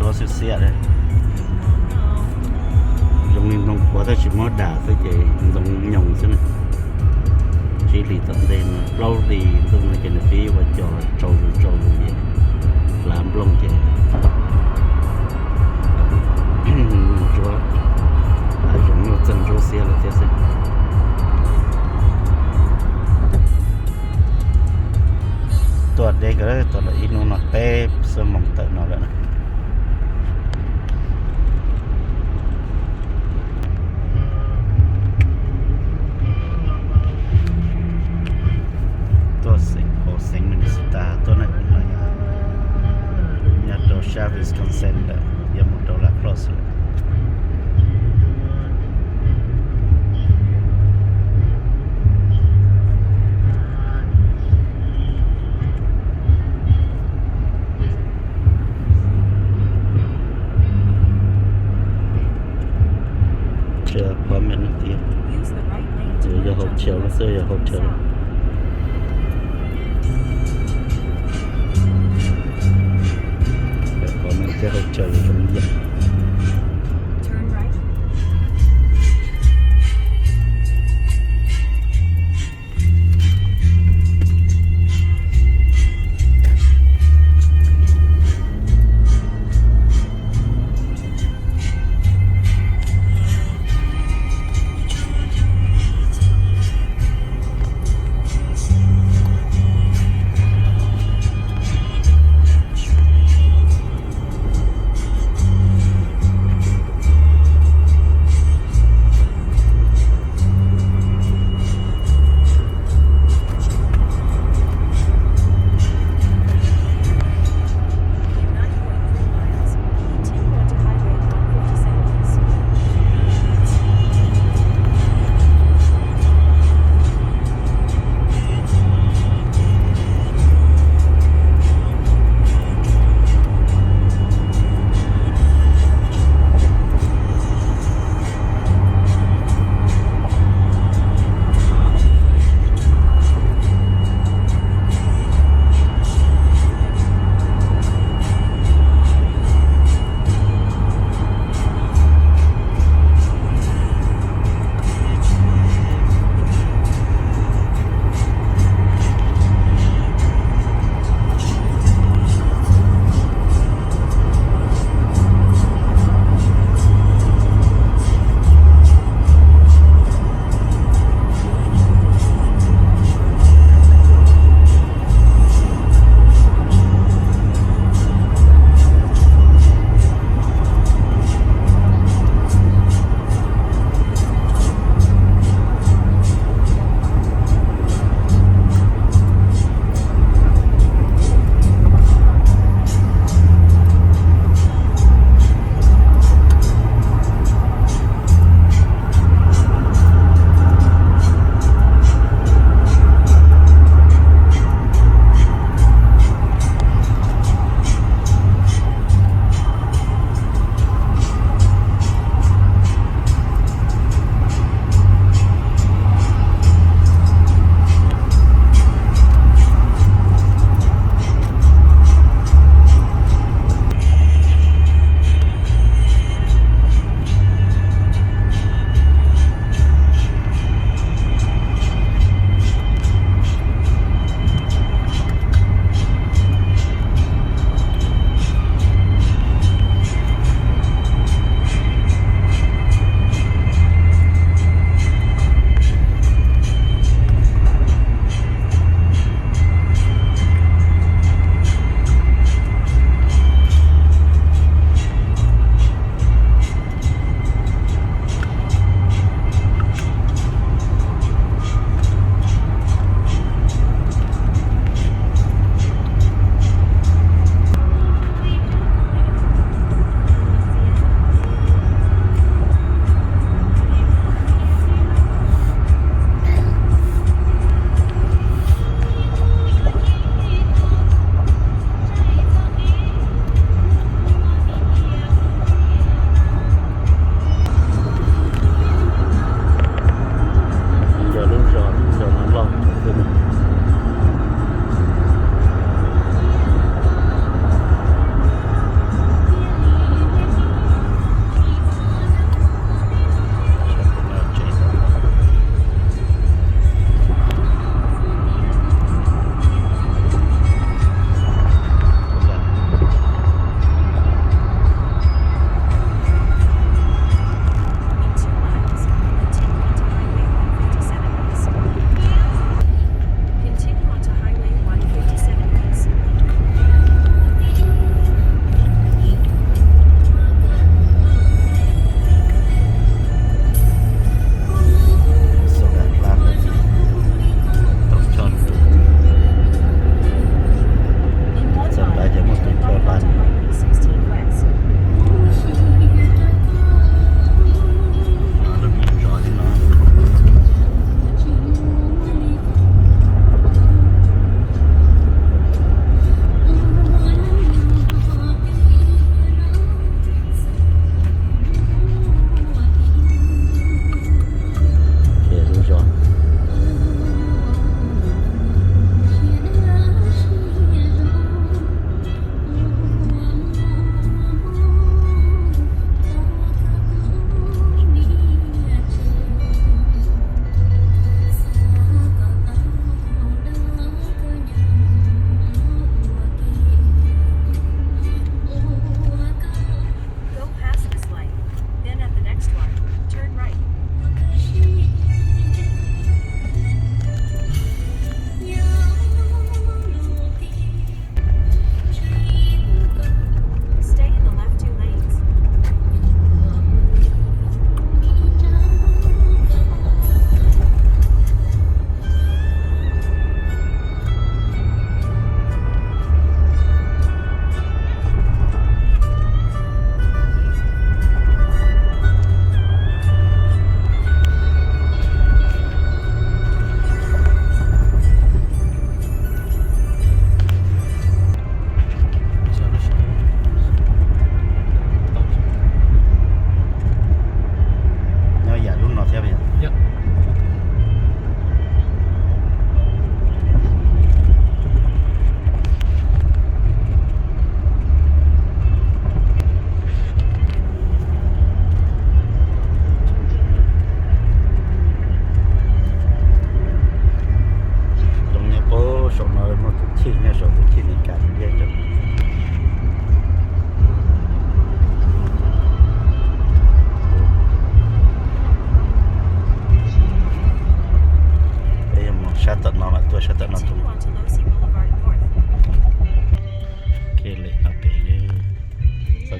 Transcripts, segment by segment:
Xiab xiab, zoo li ntoo qhuav tab sis muab dam xwb ces ntoo nyoos xwb na. Tsib hlis tom ntej no, plaub hlis ntuj no ces nws pib ua cos tsau zus tsau zus es hlav nplooj ces ntsuab, hav zoov nyuj txeeg ntsuab xiab lawm thiab xwb. Tuaj deb kawg, tuaj lawm ib hnub no peb xuab moos tawm no lawm na. Tuaj xeev, hauv xeev Minnesota tuaj na, no yog nyob rau sab Wisconsin lawm, yuav mus rau La Crosse lawm. Qhov me no tias yog hotel xwb, yog hotel. Qhov no thiab hotel zoo yam.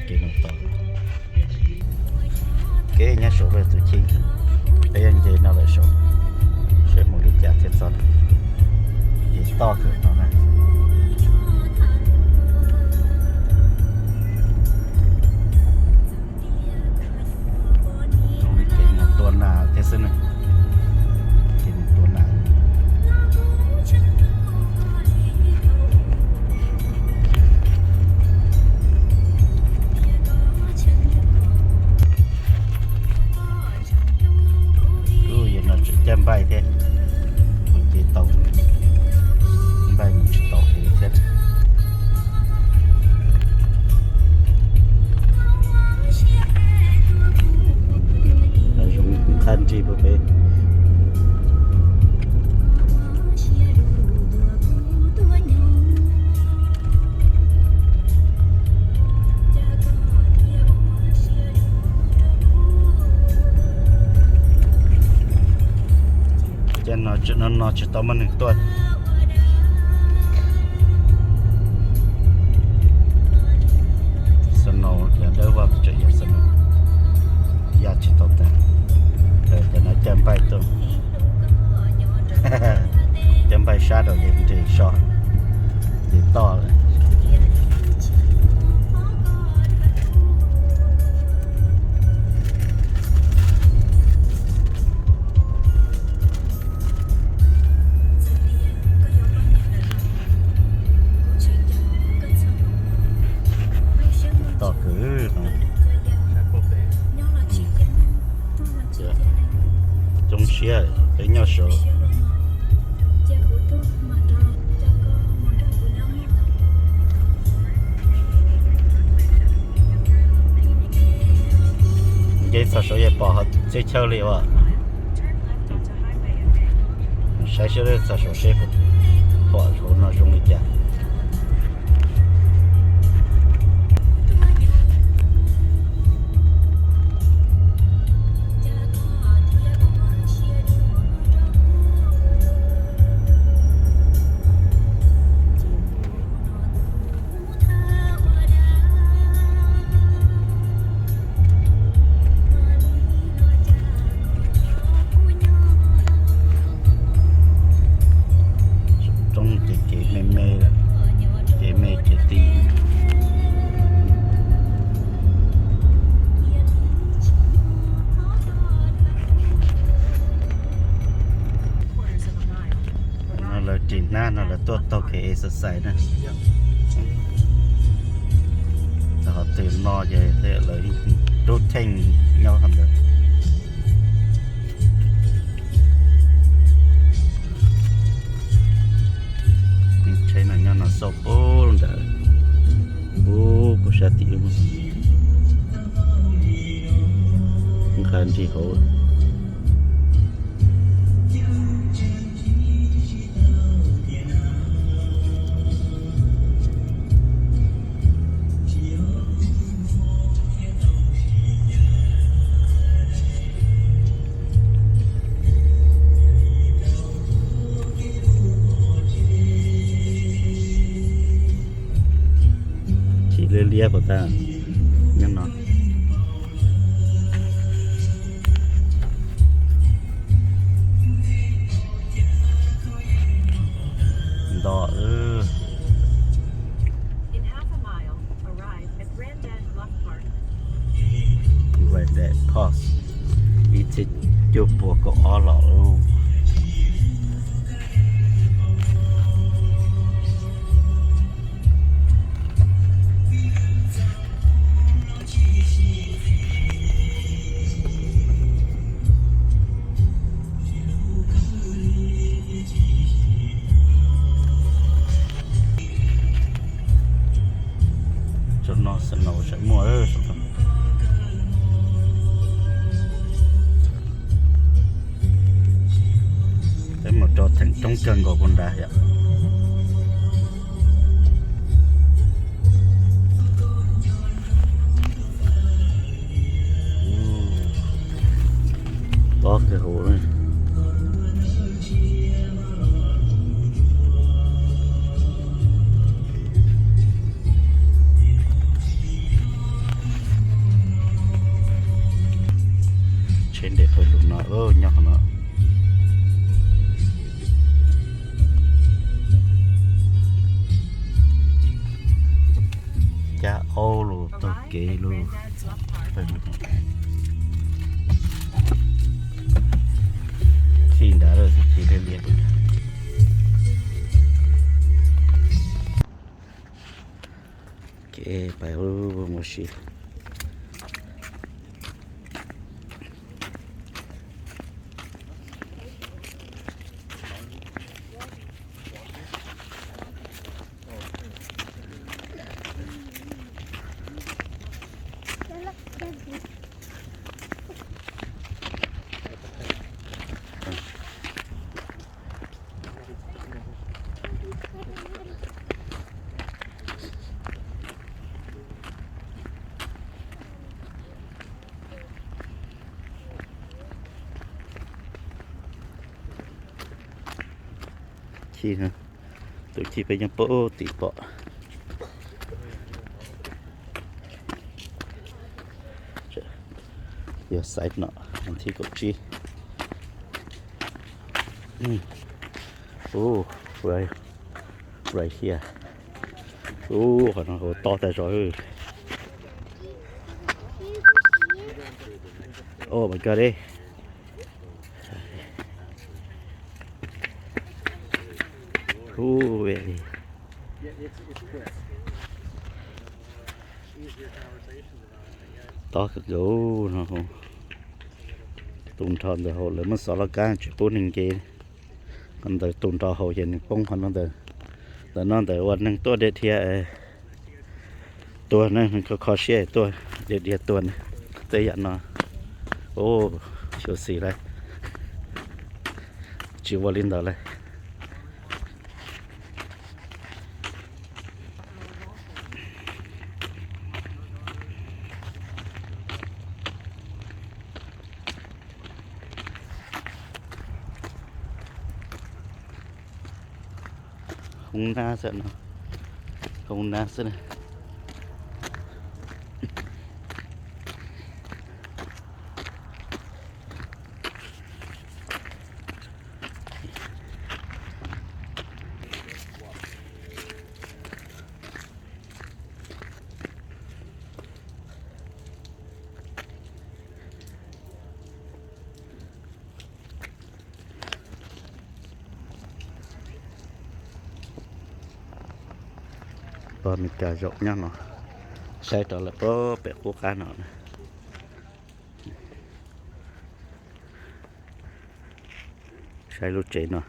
Kev nyob saud lawm tus chim, peb yuav nce no lawm saud, seb mus li cas thiaj txog. Ces toj kawg no na. Ces mus tua nas thiab xwb na. Ces mus tua nas. Ub, yog no tseem caj npaij thiab, mus ces tau, npaij mus tsis tau heev thiab. Los zoo qha nrig puag pem. Cas no tseem no no tsis tau muaj neeg tuaj. Snow yog dawb vog, tseem yog snow, ya tsis tau tag. Cov no caj npaij tuaj, caj npaij sab rau ces nres so, ces toj lawm. Toj kawg no. Zoo siab peb nyob saud. Nce txog saud yeej pom teb chaws li as. Saib seb txog saud seb puas pom hauv no zoo li cas. Roob ces kev me me, kev me kev ti. No lawv ris hnab no lawv tuaj taug kev exercise na. Txog qhov twg no ces lawv rub theej nyob qhov ntawd. Tsheb no nyob no xauj puag nram, puag sab tim, nqa nrig hauv. Tsis liab liab puas tas nyob no. Nto. Ib txhiab cuaj puas kaum ob los lauj. Tsob no snow tseem muaj. Peb mus rau theem roob kawg nkaus puag nrad yom. Tob kawg huv. Taug kev lug. Txij nrad lawm tsis liab liab. Kev pais mus si. Chij, tus chij peb nyob puag tim pom. Yog xaiv no, thib kaum tsib. Ub, right, right here. Ub, qhov no hauv tob tag zog. Oh my god, eh. Ub, tob kawg nkaus no. Tus nrho ntawd hauv lawv muab xov laj kab tsis pub neeg nce. Qhov ntawd tus nrho hauv ces nws poob qhov no ntawd. Ntawm no ntawd uas neeg tuaj dhia dhia tuag ne, kho kho siab tuaj dhia dhia tuag ne. Tej yam no, ub, xyuv xim lawm, tsis ua li ntawd lawm. Hoob nab xwb no, hoob nab xwb na. Pog Amelikas zaum nyob no, saib rau lawm pem qub qab no. Saib lub tsev no.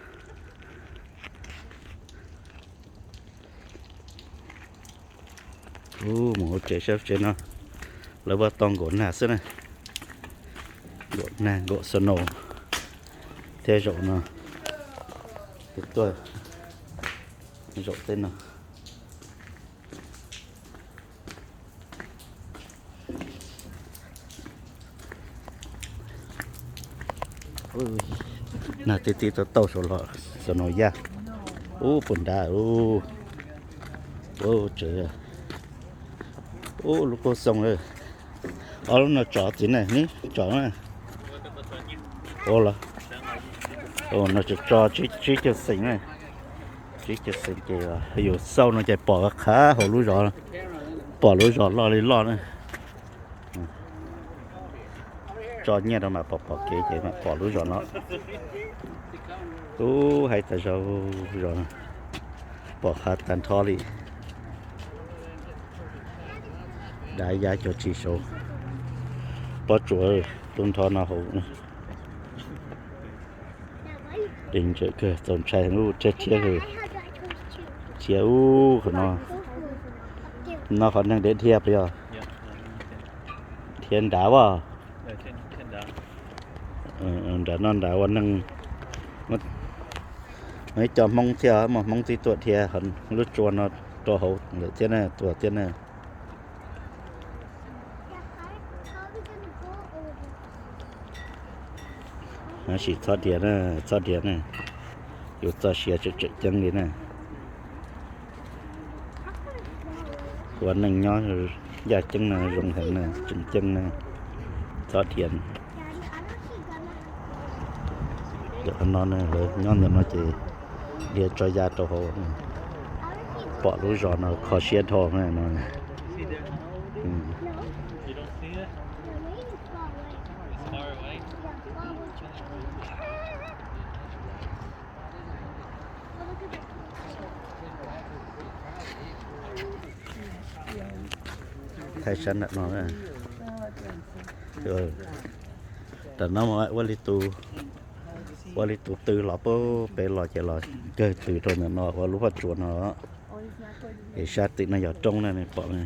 Ub, mus hauv tsev saib tsev no, lawv vaj tog nkaum nag xwb na. Nkaum nag nkaum snow thiab zaum no. Tuaj zaum tej no. Nag tib tib tau tau saum los snow yaj. Ub, puag nrad ub. Ub, tsev. Ub, lub kauj xoo lawm. Ob lub no tsov txiv ne, neb tsov na. Ua los, no tso tsib caug xees na. Tsib caug xees ces yus xauj no ces pom qha hauv lub zos, pom lub zos loj li loj na. Tso nyiaj rau mas pom pom kev ces mam pom lub zos no. Ub, haib tas zog zos no, pom qha tag nrho li. Dav ya cov tsis saud, pob tsuas tu nrho no hauv. Dees ntsaws kawg, txaus ntshai ub, tshiab tshiab, tshiab ub qhov no. No qhov neeg dhia dhia puas yog? Dhia nrad as. Nram no nrad ua neeg, muaj ib co Hmoob thiab, muaj Hmoob twb tuaj dhia lub tsua no rau hauv lawm thiab na, tuag thiab na. Tab sis txhob dhia na, txhob dhia na, yus txoj sia tseem tseem ceeb li na. Ua neeg nyob yaj ceeb no zoo heev na, tseem ceeb na, txhob dhia. Ntawm no lawv nyob ntawm no ces dhia tso ya rau hauv, pom lub zos no kho siab dhau no. You don't see it? It's far away. Thaij sab nram no na. Tam no mas ua li tus, ua li tus tw los pem, pem los ces los kawg tw rau ntawm no ua lub vaj tsua no. Es sab tim no yog roob na, nej pom na.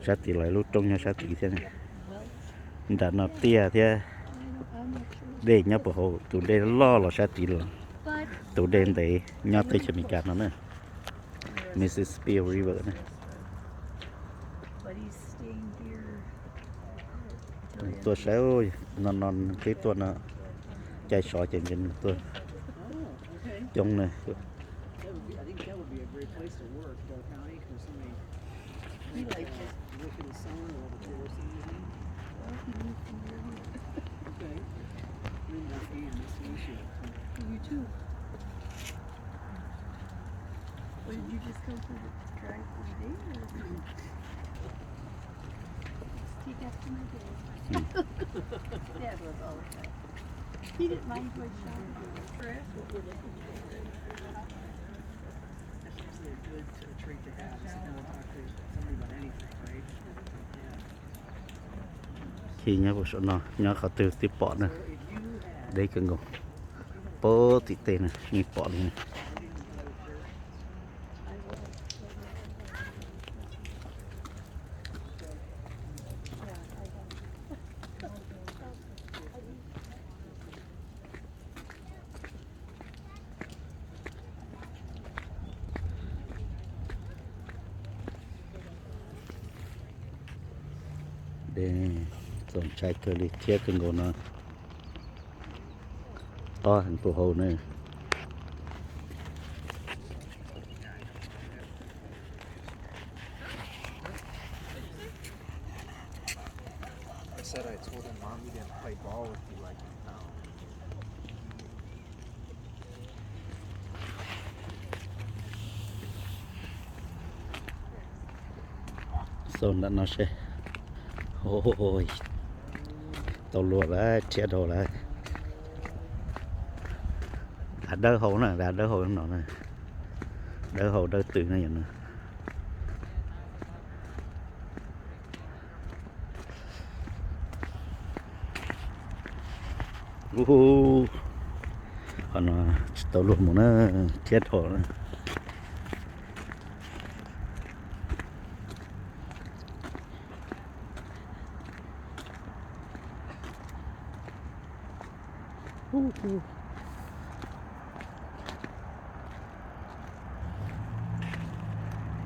Sab tid los lub roob nyob sab tid thiab. Nram no tiaj thiab, dej nyob puag hauv, tus dej loj los sab tid los, tus dej ntev nyob teb chaws Amelikas no na, Mississippi River na. Tuaj saib, no no twb tuaj no, caij sov ces nws tuaj coob na. What, did you just come through the drive-through there, or? Just take after my dad. Dad was all about. He didn't mind going shopping with Chris. That's usually a good, uh, trait to have, is to know how to talk to somebody about anything, right? Yeah. Khi nyob puag saum no, nyob qhov twg twb pom na, deb kawg nkaus. Puag tim tej na yeej pom li na. Dej txaus ntshai kawg li, thiab kawg nkaus no. Tob heev puag hauv na. I said I told him, Mom, you didn't play ball with you like you found. Xauj ntawm no seb. Tau luag lawm, rhiab dhau lawm. Av dawb hau na, av dawb hau no na. Dawb hau dawb tw na yom no. Ub, qhov no tsis tau luag mus na, thiab dhau na.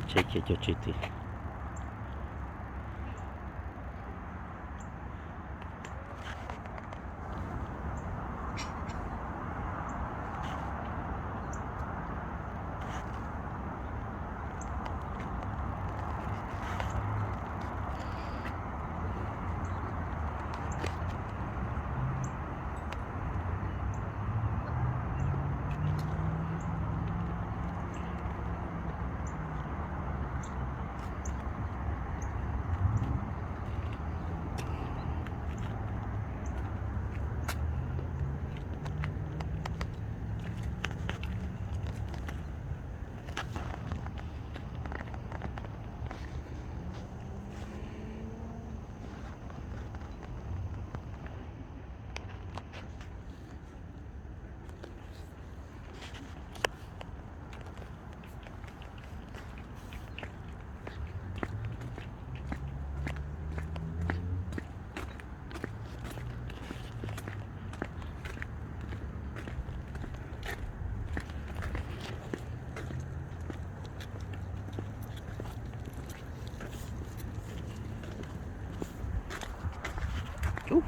Tsheb ces cov tsis tim.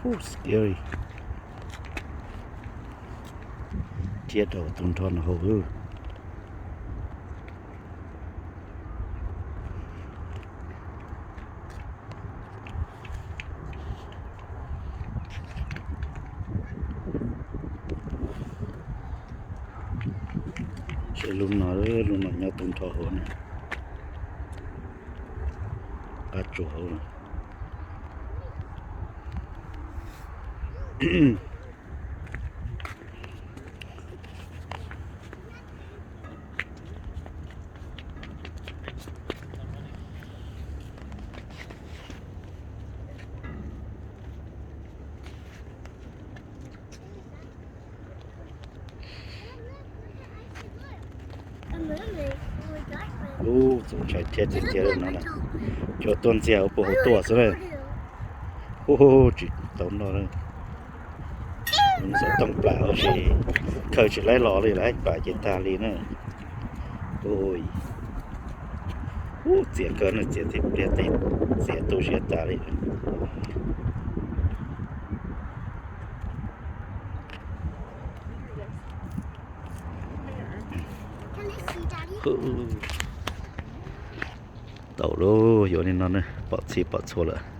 Ub, scary. Thiab rau tus nrho no hauv. Seb lub no, lub no nyob tus nrho hauv na. Tsuag hauv no. Ub, txaus ntshai thiab tiag tiag li no na. Cua tuaj ntxiag hauv puag hauv tuaj xwb na. Ub, tsis tau noj na. Xov tooj plam tab sis khaws tsis laib los li lawm, plam ces tag li na. Ub, txias kawg na, txias tib pliag txias tu siab tas li. Tau lauj, yuav li no na, pom txhij pom txhua lawm.